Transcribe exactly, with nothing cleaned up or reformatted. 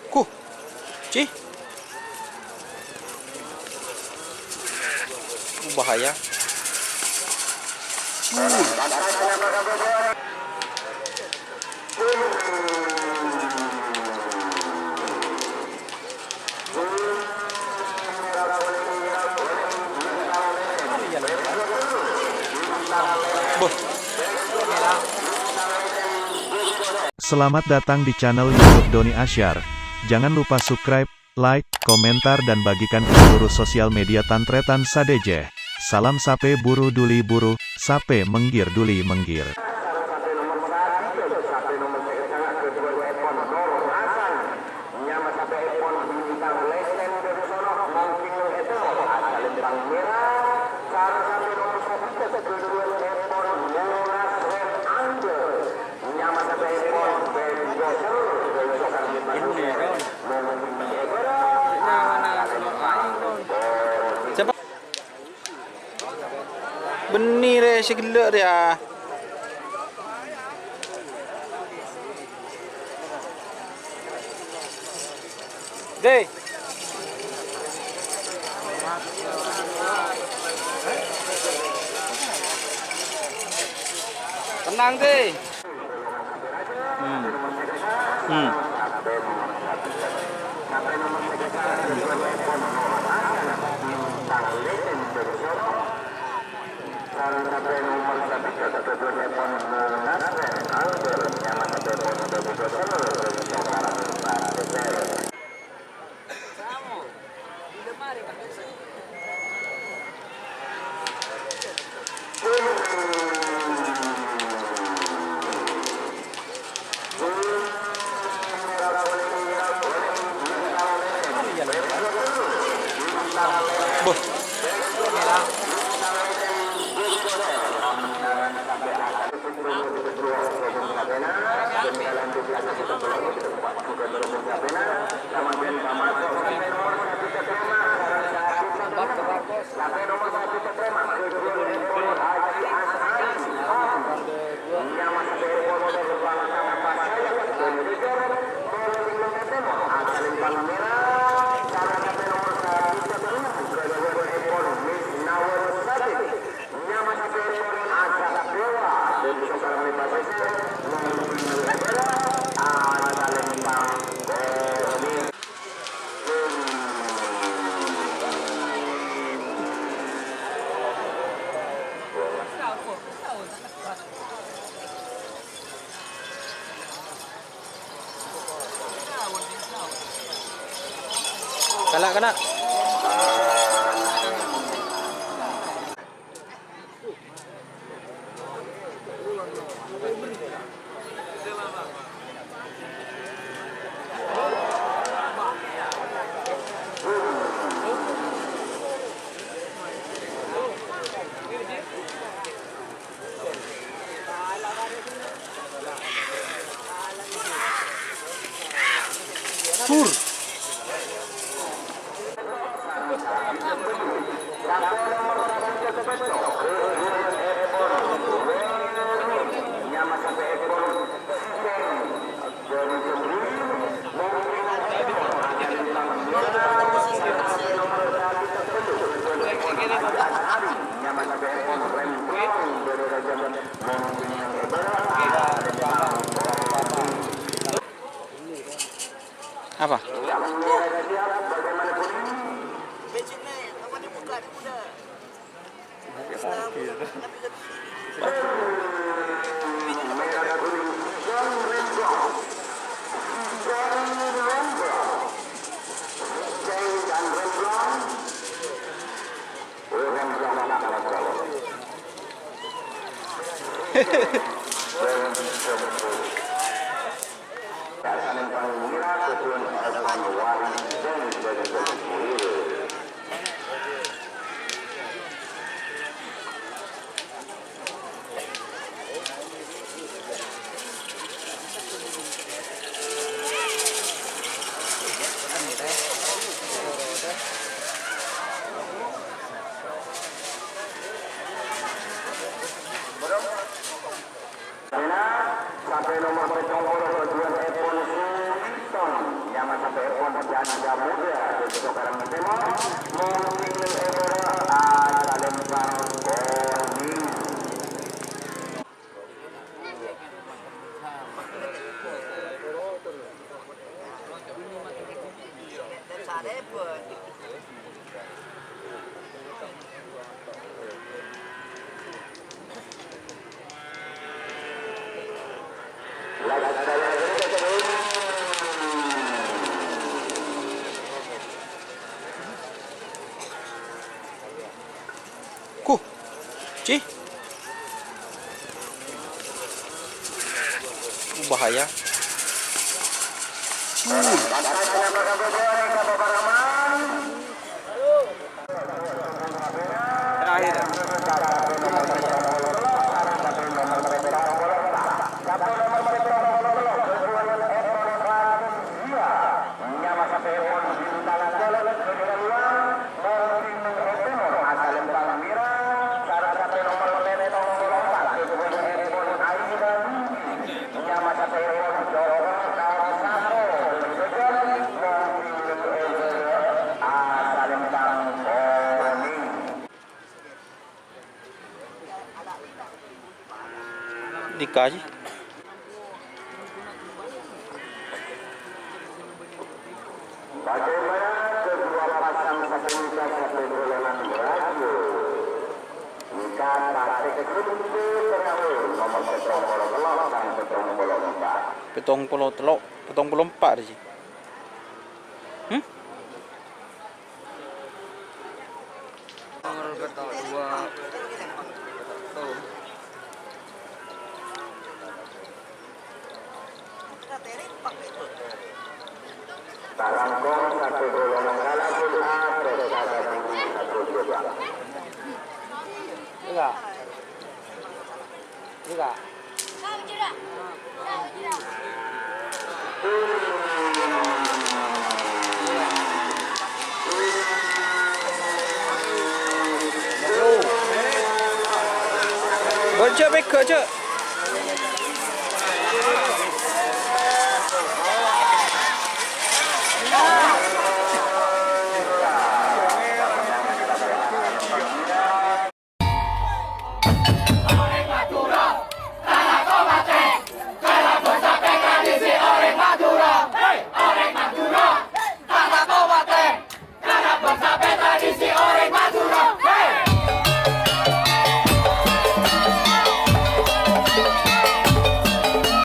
Kuh, Ci. Bahaya. Selamat datang di channel YouTube Doni Asyar. Jangan lupa subscribe, like, komentar, dan bagikan ke seluruh sosial media tan-tarètan sadhâjâ. Salam sapè buru dhuli buru, sapè mèngghir dhuli mèngghir. Bânnè rè sè ghellâ' rèya. Dè. Tenang, Dè. Hmm. Hmm. Boh. Kana', kana'. Sur. Apa? Samudra Desa Karang Timur, Monti Ebara, Asalempang Koning. Kuh, Ci. Bahaya. Terakhir. Dikaji. Bagaimana kedua pasang pecinta satu golongan radio? Mika Patrick Kunti Perahu nomor petong puluh tello' dan petong puluh empat. Petong puluh tello', petong puluh empat, Ji. Hmm? Nomor petang dua. Tuh. Tarangkong satu golongan kalah pun A, terus ada bunyi satu juta. Enggak. Enggak. Baca pega aja.